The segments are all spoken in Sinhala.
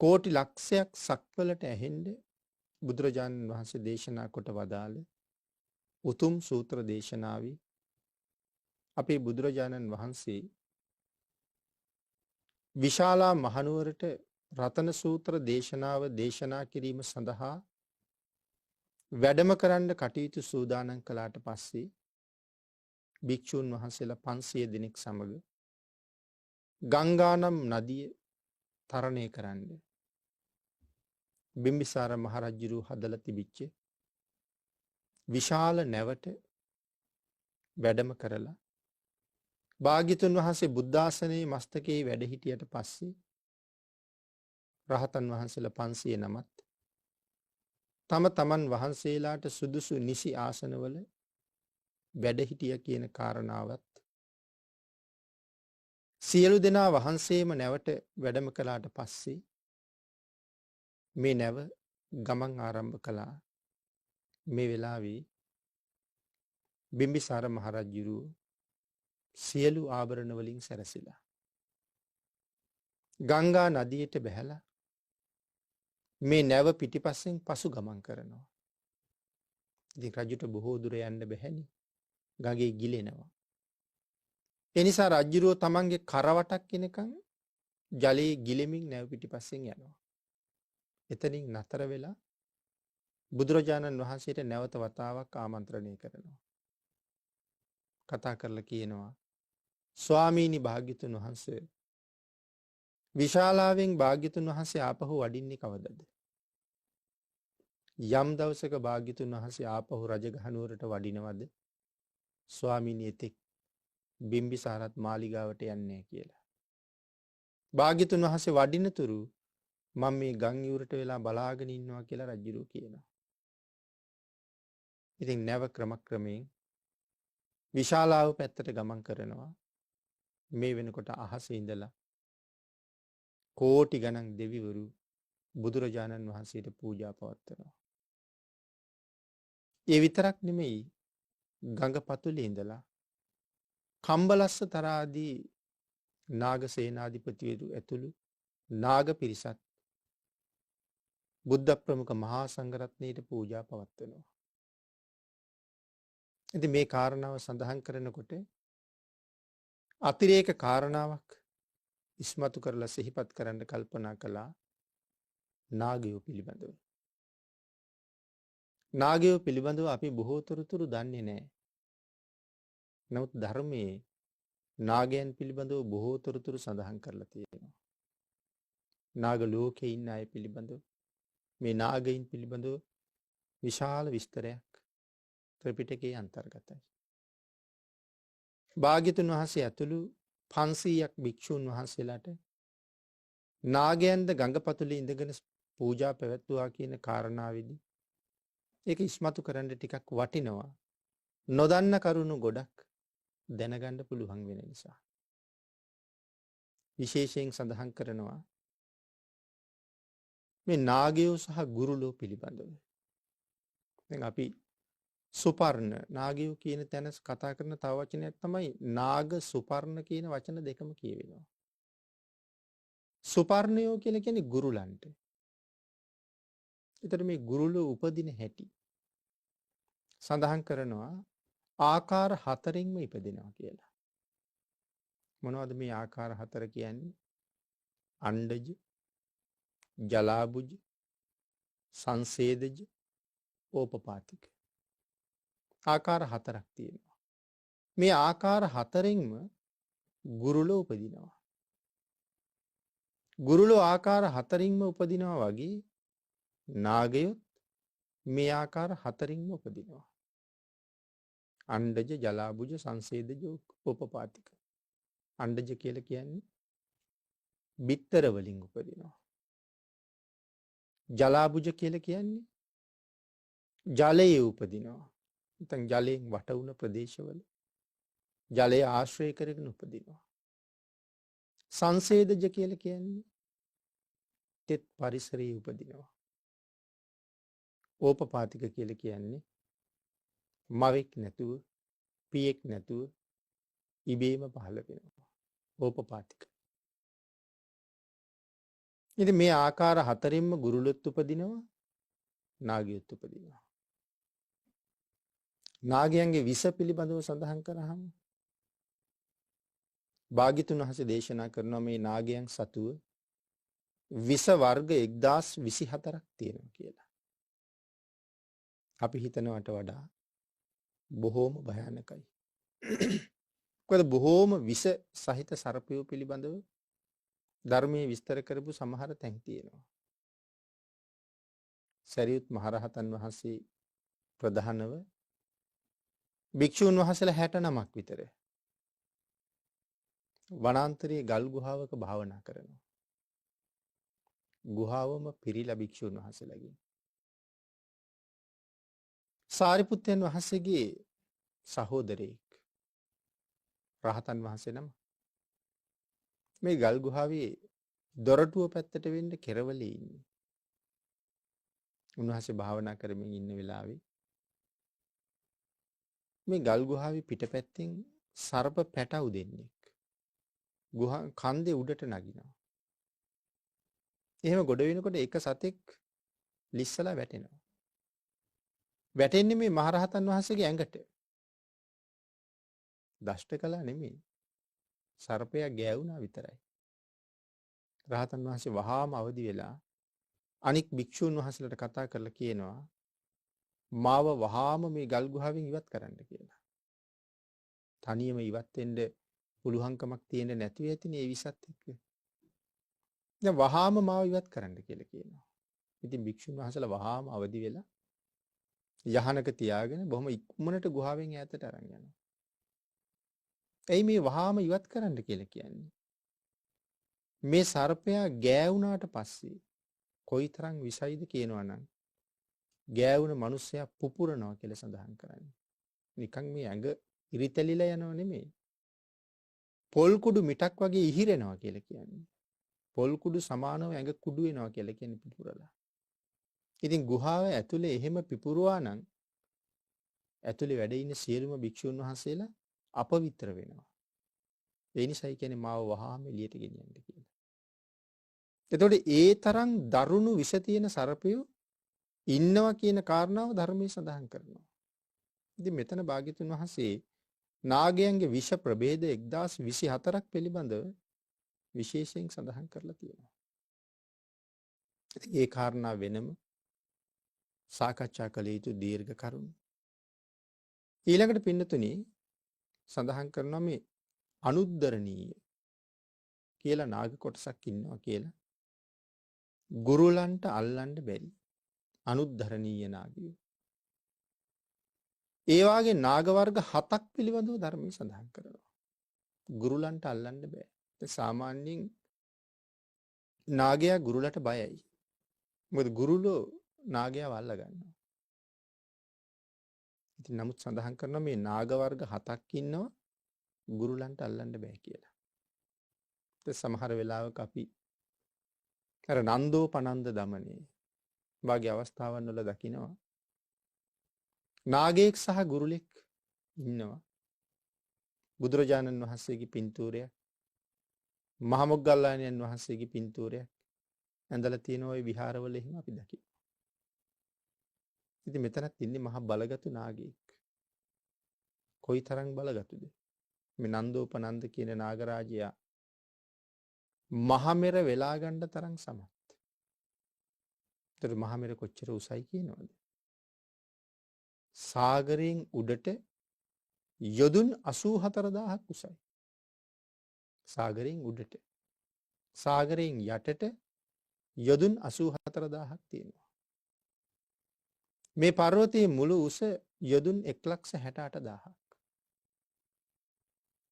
කෝටි ලක්ෂයක් සක්වලට ඇහෙන්න බුදුරජාණන් වහන්සේ දේශනා කොට වදාළ උතුම් සූත්‍ර දේශනාවේ අපේ බුදුරජාණන් වහන්සේ විශාලා මහනුවරට රතන සූත්‍ර දේශනාව දේශනා කිරීම සඳහා වැඩම කරන්න කටයුතු සූදානම් කළාට පස්සේ භික්ෂූන් වහන්සේලා 500 දෙනෙක් සමග ගංගානම් නදිය තරණය කරන්න බිම්බිසාර මහරජුරු හදලා තිබිච්ච විශාල නැවට වැඩම කරලා භාග්‍යතුන් වහන්සේ බුද්ධාසනයේ මස්තකයේ වැඩ හිටියට පස්සේ රහතන් වහන්සේලා 500 නමත් තම තමන් වහන්සේලාට සුදුසු නිසි ආසනවල වැඩ හිටිය කියන කාරණාවත් සියලු දෙනා වහන්සේම නැවට වැඩම කළාට පස්සේ මේ නැව ගමන් ආරම්භ කළා. මේ වෙලාවේ බිම්බිසාර මහරජුරු සියලු ආභරණ වලින් සැරසිලා ගංගා නදියට බැහැලා මේ නැව පිටිපස්සෙන් පසු ගමන් කරනවා. ඉතින් රජුට බොහෝ දුර යන්න බැහැනේ. ගඟේ ගිලෙනවා. ඒ නිසා රජුරුව තමන්ගේ කරවටක් එනකන් ජලයේ ගිලෙමින් නැව පිටිපස්සෙන් යනවා. එතනින් නතර වෙලා බුදුරජාණන් වහන්සේට නැවත වතාවක් ආමන්ත්‍රණය කරනවා. කතා කරලා කියනවා, ස්වාමීනි භාග්‍යතුන් වහන්සේ, විශාලාවෙන් භාග්‍යතුන් වහන්සේ ආපහු වඩින්නේ කවදද? යම් දවසක භාග්‍යතුන් වහන්සේ ආපහු රජගහ නුවරට වඩිනවද? ස්වාමීනි එතෙක් බිම්බිසාරත් මාලිගාවට යන්නේ කියලා. භාග්‍යතුන් වහන්සේ වඩිනතුරු මම මේ ගම් ඉවුරට වෙලා බලාගෙන ඉන්නවා කියලා රජුරු කියනවා. ඉතින් නැව ක්‍රමක්‍රමයෙන් විශාලාව පැත්තට ගමන් කරනවා. මේ වෙනකොට අහසේ ඉඳලා කෝටි ගණන් දෙවිවරු බුදුරජාණන් වහන්සේට පූජා පවත්වනවා. ඒ විතරක් නෙමෙයි, ගඟ පතුලේ ඉඳලා කම්බලස්ස තරාදී නාග සේනාධිපතිවරු ඇතුළු නාග පිරිසත් බුද්ධ ප්‍රමුඛ මහා සංඝරත්නයට පූජා පවත්වනවා. ඉතින් මේ කාරණාව සඳහන් කරනකොට අතිරේක කාරණාවක් ඉස්මතු කරලා සිහිපත් කරන්න කල්පනා කළා නාගයෝ පිළිබඳව. නාගයෝ පිළිබඳව අපි බොහෝ තොරතුරු දන්නේ නැහැ. නමුත් ධර්මයේ නාගයන් පිළිබඳව බොහෝ තොරතුරු සඳහන් කරලා තියෙනවා. නාග ලෝකේ ඉන්න අය පිළිබඳව, මේ නාගයින් පිළිබඳව විශාල විස්තරයක් ත්‍රිපිටකයේ අන්තර්ගතයි. භාග්‍යතුන් වහන්සේ ඇතුළු 500ක් භික්ෂූන් වහන්සේලාට නාගයන්ද ගඟපතුලේ ඉඳගෙන පූජා පැවැත්වුවා කියන කාරණාවේදී ඒක ඉස්මතු කරන්න ටිකක් වටිනවා. නොදන්න කරුණු ගොඩක් දැනගන්න පුළුවන් වෙන නිසා. විශේෂයෙන් සඳහන් කරනවා මේ නාගයෝ සහ ගුරුලෝ පිළිබඳව. දැන් අපි සුපර්ණ නාගයෝ කියන තැන කතා කරන තව වචනයක් තමයි නාග සුපර්ණ කියන වචන දෙකම කියවෙනවා. සුපර්ණයෝ කියලා කියන්නේ ගුරුලන්ට. ඒතර මේ ගුරුලෝ උපදින හැටි සඳහන් කරනවා ආකාර හතරින්ම ඉපදෙනවා කියලා. මොනවද මේ ආකාර හතර කියන්නේ? අණ්ඩජ, ජලාබුජ, සංසේදජ, ඕපපාතික. ආකාර හතරක් තියෙනවා. මේ ආකාර හතරෙන්ම ගුරුලෝ උපදිනවා. ගුරුලෝ ආකාර හතරින්ම උපදිනවා වගේ නාගයොත් මේ ආකාර හතරින්ම උපදිනවා. අණ්ඩජ, ජලාබුජ, සංසේදජ, ඕපපාතික. අණ්ඩජ කියලා කියන්නේ බිත්තර වලින් උපදිනවා. ජලාබුජ කියලා කියන්නේ ජලයේ උපදිනවා. නැත්නම් ජලයෙන් වට වුණ ප්‍රදේශවල ජලය ආශ්‍රය කරගෙන උපදිනවා. සංසේදජ කියලා කියන්නේ තෙත් පරිසරයේ උපදිනවා. ඕපපාතික කියලා කියන්නේ මවෙක් නැතුව පියෙක් නැතුව ඉබේම පහළ වෙනවා. ඕපපාතික. ඉතින් මේ ආකාර හතරින්ම ගුරුලොත් උපදිනවා, නාගයොත් උපදිනවා. නාගයන්ගේ විස පිළිබඳව සඳහන් කරාම භාග්‍යතුන් වහන්සේ දේශනා කරනවා මේ නාගයන් සතුව විස වර්ග 1024ක් තියෙනවා කියලා. අපි හිතනවට වඩා බොහෝම භයානකයි. මොකද බොහෝම විස සහිත සර්පයෝ පිළිබඳව ධර්මයේ විස්තර කරපු සමහර තැන් තියෙනවා. සරියුත් මහරහතන් වහන්සේ ප්‍රධානව භික්ෂූන් වහන්සේලා 69ක් විතර වනාන්තරයේ ගල් ගුහාවක භාවනා කරනවා. ගුහාවම පිරීලා භික්ෂූන් වහන්සේලාගෙන්. සාරිපුත්තයන් වහන්සේගේ සහෝදරයෙක් රහතන් වහන්සේ නම මේ ගල් ගුහාවේ දොරටුව පැත්තට වෙන්න කෙරවලේ ඉන්නේ. උන්වහන්සේ භාවනා කරමින් ඉන්න වෙලාවේ මේ ගල් ගුහාවේ පිටපැත්තෙන් සර්ප පැටව් දෙන්නෙක් ගුහා කන්දේ උඩට නගිනවා. එහෙම ගොඩ වෙනකොට එක සතෙක් ලිස්සලා වැටෙනවා. වැටෙන්නේ මේ මහරහතන් වහන්සේගේ ඇඟට. දෂ්ට කළා නෙමෙයි. සර්පයා ගෑවුනා විතරයි. රහතන් වහන්සේ වහාම අවදි වෙලා අනික් භික්ෂූන් වහන්සේලාට කතා කරලා කියනවා මාව වහාම මේ ගල් ගුහාවෙන් ඉවත් කරන්න කියලා. තනියම ඉවත් වෙන්න පුළුවන්කමක් තියෙන්න නැතිව ඇතිනේ ඒ විසත් එක්ක. දැන් වහාම මාව ඉවත් කරන්න කියලා කියනවා. ඉතින් භික්ෂුන් වහන්සේලා වහාම අවදි වෙලා යහනක තියාගෙන බොහොම ඉක්මනට ගුහාවෙන් ඈතට අරන් යනවා. ඇයි මේ වහාම ඉවත් කරන්න කියලා කියන්නේ? මේ සර්පයා ගෑවුනාට පස්සේ කොයිතරම් විසයිද කියනවා නම් ගෑවුන මිනිස්සයා පුපුරනවා කියලා සඳහන් කරන්නේ. නිකන් මේ ඇඟ ඉරිතැලිලා යනව නෙමෙයි. පොල් කුඩු මිටක් වගේ ඉහිරෙනවා කියලා කියන්නේ. පොල් කුඩු සමානව ඇඟ කුඩු වෙනවා කියලා කියන්නේ පිපුරලා. ඉතින් ගුහාව ඇතුලේ එහෙම පිපුරුවා නම් ඇතුලේ වැඩ ඉන්න සියලුම භික්ෂුන් වහන්සේලා අපවිත්‍ර වෙනවා. ඒ නිසායි කියන්නේ මාව වහාම එළියට ගෙනියන්න කියලා. එතකොට ඒ තරම් දරුණු විෂ තියෙන සර්පයෝ ඉන්නවා කියන කාරණාව ධර්මයේ සඳහන් කරනවා. ඉතින් මෙතන භාග්‍යතුන් වහන්සේ නාගයන්ගේ විෂ ප්‍රභේද 1024ක් පිළිබඳව විශේෂයෙන් සඳහන් කරලා තියෙනවා. ඉතින් ඒ කාරණා වෙනම සාකච්ඡා කළ යුතු දීර්ඝ කරුණු. ඊළඟට පින්නතුනි සඳහන් කරනවා මේ අනුද්දරණීය කියලා නාග කොටසක් ඉන්නවා කියලා. ගුරුලන්ට අල්ලන්න බැරි අනුද්ධරණීය නාගයෝ. ඒ වාගේ නාග වර්ග 7ක් පිළිබඳව ධර්මයේ සඳහන් කරනවා. ගුරුලන්ට අල්ලන්න බෑ. ඒ සාමාන්‍යයෙන් නාගයා ගුරුලට බයයි. මොකද ගුරුලෝ නාගයාව අල්ල ගන්නවා. ඉතින් නමුත් සඳහන් කරනවා මේ නාග වර්ග 7ක් ඉන්නවා ගුරුලන්ට අල්ලන්න බෑ කියලා. ඒ සමහර වෙලාවක අපි අර නන්දෝපනන්ද දමනේ වාගේ අවස්ථාවන් වල දකිනවා නාගයෙක් සහ ගුරුලෙක් ඉන්නවා. බුදුරජාණන් වහන්සේගේ පින්තූරයක්, මහ මොග්ගල්ලාණන් වහන්සේගේ පින්තූරයක් ඇඳලා තියෙන ওই විහාරවල එහෙම අපි දකිනවා. ඉතින් මෙතනත් ඉන්නේ මහ බලගතු නාගයෙක්. කොයි තරම් බලගතුද? මේ නන්දෝපනන්ද කියන නාගරාජයා මහමෙර වෙලා ගන්න තරම් සමත්. ඒතර මහමෙර කොච්චර උසයි කියනවද? සාගරයෙන් උඩට යොදුන් 84000ක් උසයි. සාගරයෙන් උඩට. සාගරයෙන් යටට යොදුන් 84000ක් තියෙනවා. මේ පර්වතයේ මුළු උස යොදුන් 168000ක්.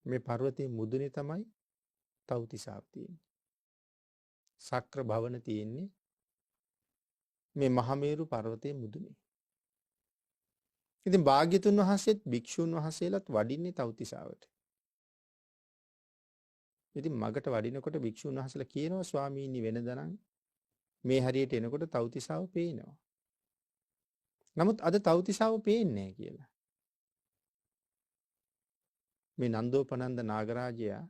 මේ පර්වතයේ මුදුනේ තමයි තව්තිසාව තියෙන්නේ. සක්‍ර භවන තියෙන්නේ මේ මහමේරු පර්වතයේ මුදුනේ. ඉතින් භාග්‍යතුන් වහන්සේත් භික්ෂූන් වහන්සේලාත් වඩින්නේ තව්තිසාවට. ඉතින් මගට වඩිනකොට භික්ෂූන් වහන්සේලා කියනවා ස්වාමීනි වෙනදා නම් මේ හරියට එනකොට තව්තිසාව පේනවා. නමුත් අද තව්තිසාව පේන්නේ නැහැ කියලා. මේ නන්දෝපනන්ද නාගරාජයා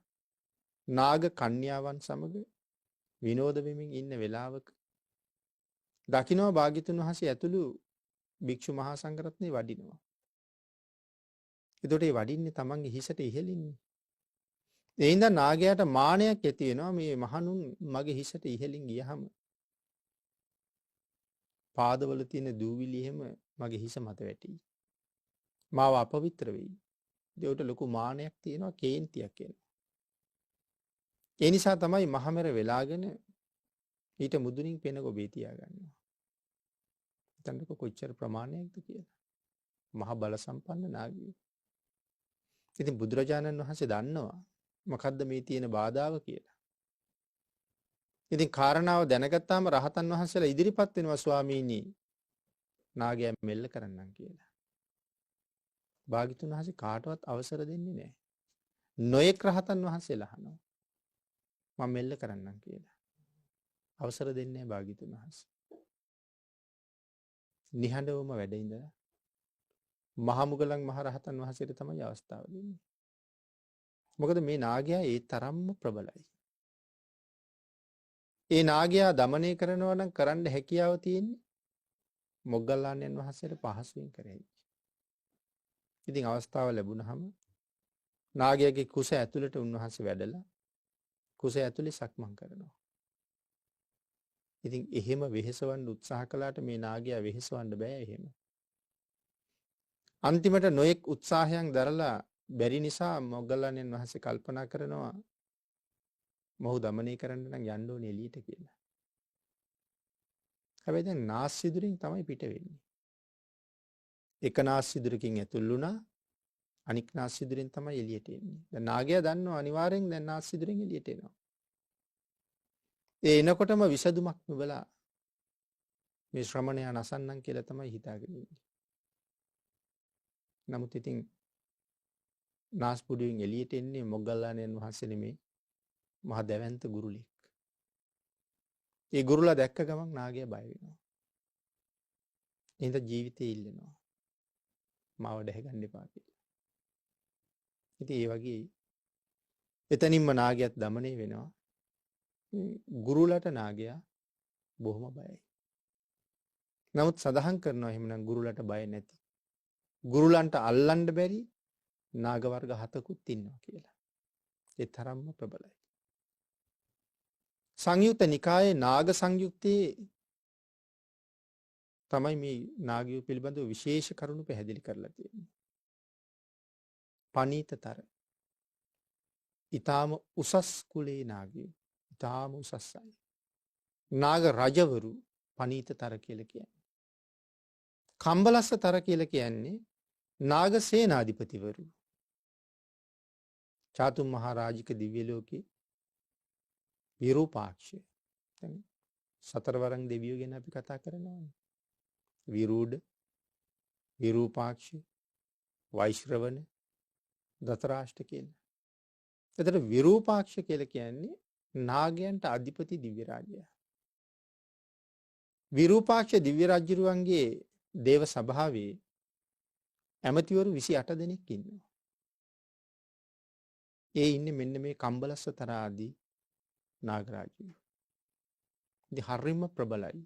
නාග කන්‍යාවන් සමග විනෝද වෙමින් ඉන්න වෙලාවක දකිනවා භාග්‍යතුන් වහන්සේ ඇතුළු භික්ෂු මහා සංඝරත්නය වඩිනවා. එතකොට ඒ වඩින්නේ තමන්ගේ හිසට ඉහළින්නේ. ඒ හින්දා නාගයාට මානයක් ඇති වෙනවා මේ මහණුන් මගේ හිසට ඉහළින් ගියහම පාදවල තියෙන දූවිලි එහෙම මගේ හිස මත වැටෙයි. මාව අපවිත්‍ර වෙයි. ඒකට ලොකු මානයක් තියෙනවා, කේන්තියක් එනවා. ඒ නිසා තමයි මහමෙර වෙලාගෙන ඊට මුදුනින් පෙන ගොබේ තියාගන්නවා. හිතන්නකෝ කොච්චර ප්‍රමාණයක්ද කියලා. මහ බල සම්පන්න නාගයෝ. ඉතින් බුදුරජාණන් වහන්සේ දන්නවා මොකද්ද මේ තියෙන බාධාව කියලා. ඉතින් කාරණාව දැනගත්තාම රහතන් වහන්සේලා ඉදිරිපත් වෙනවා, ස්වාමීනි නාගයා මෙල්ල කරන්නම් කියලා. භාග්‍යතුන් වහන්සේ කාටවත් අවසර දෙන්නේ නැහැ. නොයෙක් රහතන් වහන්සේලා අහනවා මම මෙල්ල කරන්නම් කියලා. අවසර දෙන්නේ නැහැ භාග්‍යතුන් වහන්සේ. නිහඬවම වැඩ ඉඳලා මහමුගලන් මහ රහතන් වහන්සේට තමයි අවස්ථාව දෙන්නේ. මොකද මේ නාගයා ඒ තරම්ම ප්‍රබලයි. ඒ නාගයා දමනය කරනවා නම් කරන්න හැකියාව තියෙන්නේ මොග්ගල්ලාණන් වහන්සේට පහසුවෙන් කරෙයි. ඉතින් අවස්ථාව ලැබුණහම නාගයාගේ කුස ඇතුළට උන්වහන්සේ වැඩලා කුස ඇතුලේ සක්මන් කරනවා. ඉතින් එහෙම වෙහෙසවන්න උත්සාහ කළාට මේ නාගයා වෙහෙසවන්න බෑ එහෙම. අන්තිමට නොයෙක් උත්සාහයන් දරලා බැරි නිසා මොග්ගල්ලාණන් වහන්සේ කල්පනා කරනවා මොහු දමනය කරන්න නම් යන්න ඕනේ එළියට කියලා. හැබැයි දැන් නාස් සිදුරින් තමයි පිට වෙන්නේ. එක නාස් සිදුරකින් ඇතුල් වුණා, අනික් නාස් සිදුරෙන් තමයි එළියට එන්නේ. දැන් නාගයා දන්නවා අනිවාර්යෙන් දැන් නාස් සිදුරෙන් එළියට එනවා. ඒ එනකොටම විසදුමක් නුඹලා මේ ශ්‍රමණයා නසන්නම් කියලා තමයි හිතාගෙන ඉන්නේ. නමුත් ඉතින් නාස්පුඩුවෙන් එළියට එන්නේ මොග්ගල්ලාණන් වහන්සේ නෙමේ, මහ දැවැන්ත ගුරුලෙක්. ඒ ගුරුලා දැක්ක ගමන් නාගයා බය වෙනවා. එහෙනම් ජීවිතේ ඉල්ලනවා. මාව දැහ ගන්න එපා කියලා. ඉතින් ඒ වගේ එතනින්ම නාගයාත් දමනය වෙනවා. ගුරුලට නාගයා බොහොම බයයි. නමුත් සඳහන් කරනවා එහෙමනම් ගුරුලට බය නැති, ගුරුලන්ට අල්ලන්න බැරි නාග වර්ග හතකුත් ඉන්නවා කියලා. ඒ තරම්ම ප්‍රබලයි. සංයුත්ත නිකායේ නාග සංයුත්තේ තමයි මේ නාගයෝ පිළිබඳව විශේෂ කරුණු පැහැදිලි කරලා තියෙන්නේ. පනීතතර ඊටාම උසස් කුලේ නාගයෝ, ඊටාම උසස් අය. නාග රජවරු පනීතතර කියලා කියන්නේ. කම්බලස්සතර කියලා කියන්නේ නාග සේනාධිපතිවරු. චාතුම් මහරජික දිව්‍ය ලෝකේ විරූපාක්ෂය. දැන් සතරවරන් දෙවියෝ ගැන අපි කතා කරනවානේ. විරූඩ, විරූපාක්ෂ, වෛශ්‍රවණ, ධතරාෂ්ට්‍ර කියලා. එතකොට විරූපාක්ෂ කියලා කියන්නේ නාගයන්ට අධිපති දිව්‍ය රාජයා. විරූපාක්ෂ දිව්‍ය රාජ්‍යරුවන්ගේ දේව සභාවේ ඇමතිවරු 28 දෙනෙක් ඉන්නවා. ඒ ඉන්නේ මෙන්න මේ කම්බලස්සතර ආදී නාගරාජයෝ. ඉතින් හරිම ප්‍රබලයි.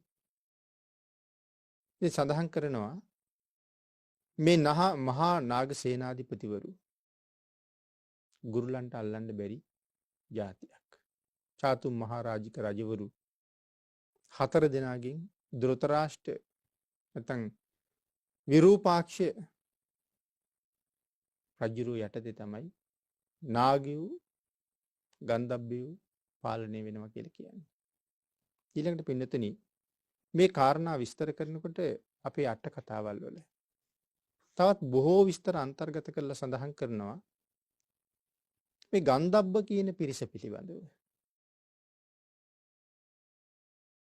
ඉතින් සඳහන් කරනවා මේ මහා නාග සේනාධිපතිවරු ගුරුලන්ට අල්ලන්න බැරි ජාතියක්. චාතුම් මහරජික රජවරු 4 දෙනාගෙන් ධෘතරාෂ්ට්‍ර නැත්නම් විරූපාක්ෂ රජුරු යටතේ තමයි නාගයෝ ගන්ධබ්බයෝ පාලනය වෙනවා කියලා කියන්නේ. ඊළඟට පින්නතුනි මේ කාරණා විස්තර කරනකොට අපේ අට කතාවල් වල තවත් බොහෝ විස්තර අන්තර්ගත කරලා සඳහන් කරනවා මේ ගන්ධබ්බ කියන පිරිස පිළිබඳව.